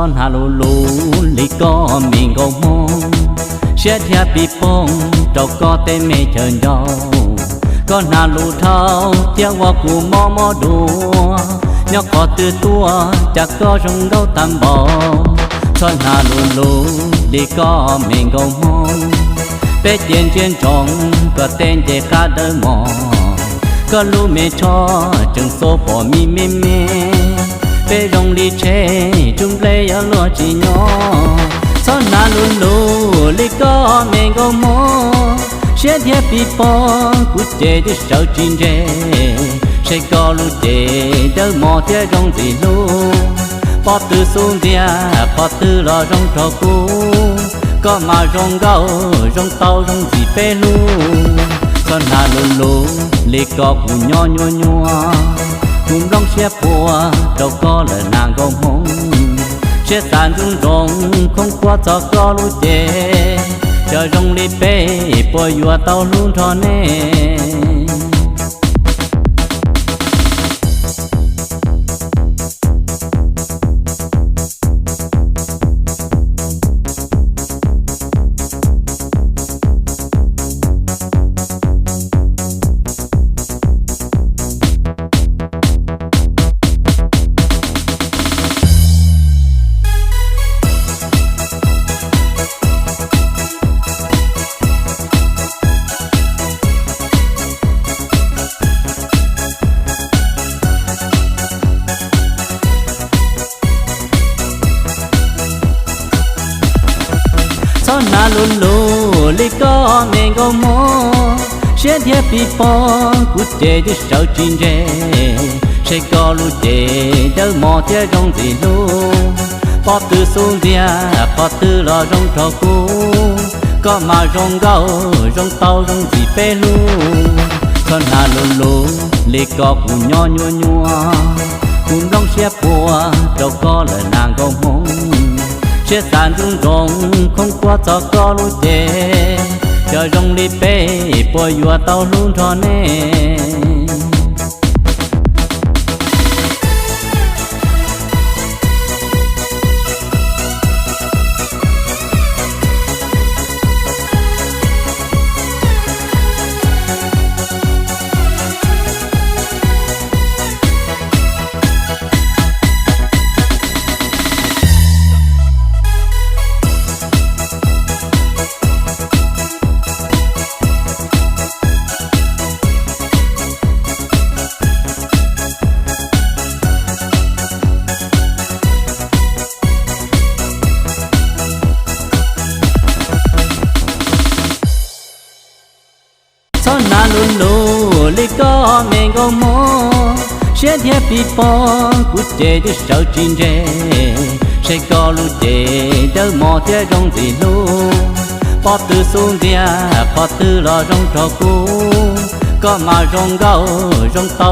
Txhob hnav lus lus li koj me nkauj Hmoob, siab dhia pis poog rau koj tej me chaw ncauj. Koj hnav lus dhau thiab ua kuv mob mob dua, nyob qhov twg tuaj cas koj zoo nkauj tag npaum. Txhob hnav lus lus li koj me nkauj Hmoob, peb cia ntsia ntsoov koj tej ncej qab dawb mos. Koj lub me tsho tseem xua pom me me me, peb zoo li tsheb ntsuj nplej yuav luag tsis nyob. Txhob hnav lus lus li koj me nkauj Hmoob, siab dhia pis poog kuv ces twb sawv tsis ntse. Saib koj lub cev dawb mos thiab zoo ntxim hlub, pob tw xub ntiag qhov twg los zoo nrog kuv. Koj mas zoo nkauj zoo tau zoo ntxim peb hlub. Txhob hnav lus lus li koj kuv nyob nyuaj nyuaj, kuv nplooj siab puas rau koj lawm na nkauj Hmoob. Siab xav ntsub ntsoov khoob khuab txog koj lub cev, cov zoo li peb puas yuav tau hlub nrog nej. Txhob hnav lus lus li koj me nkauj Hmoob, siab dhia pis poog kuv ces twb sawv tsis ntse. Saib koj lub cev dawb mos thiab zoo ntxim hlub, pob tw xub ntiag qhov twg los zoo nrog kuv. Koj mas zoo nkauj zoo tau zoo ntxim peb hlub. Txhob hnav lus lus li koj kuv nyob nyuaj nyuaj, kuv nplooj siab puas rau koj lawm na nkauj Hmoob. Siab xav ntsub ntsoov khoob khuab txog koj lub cev, cov zoo li peb puas yuav tau hlub nrog nej. Txhob hnav lus lus li koj me nkauj Hmoob, siab dhia pis poog kuv ces twb sawv tsis ntse. Saib koj lub cev dawb mos thiab zoo ntxim hlub, pob tw xub ntiag qhov twg los zoo nrog kuv. Koj mas zoo nkauj zoo tau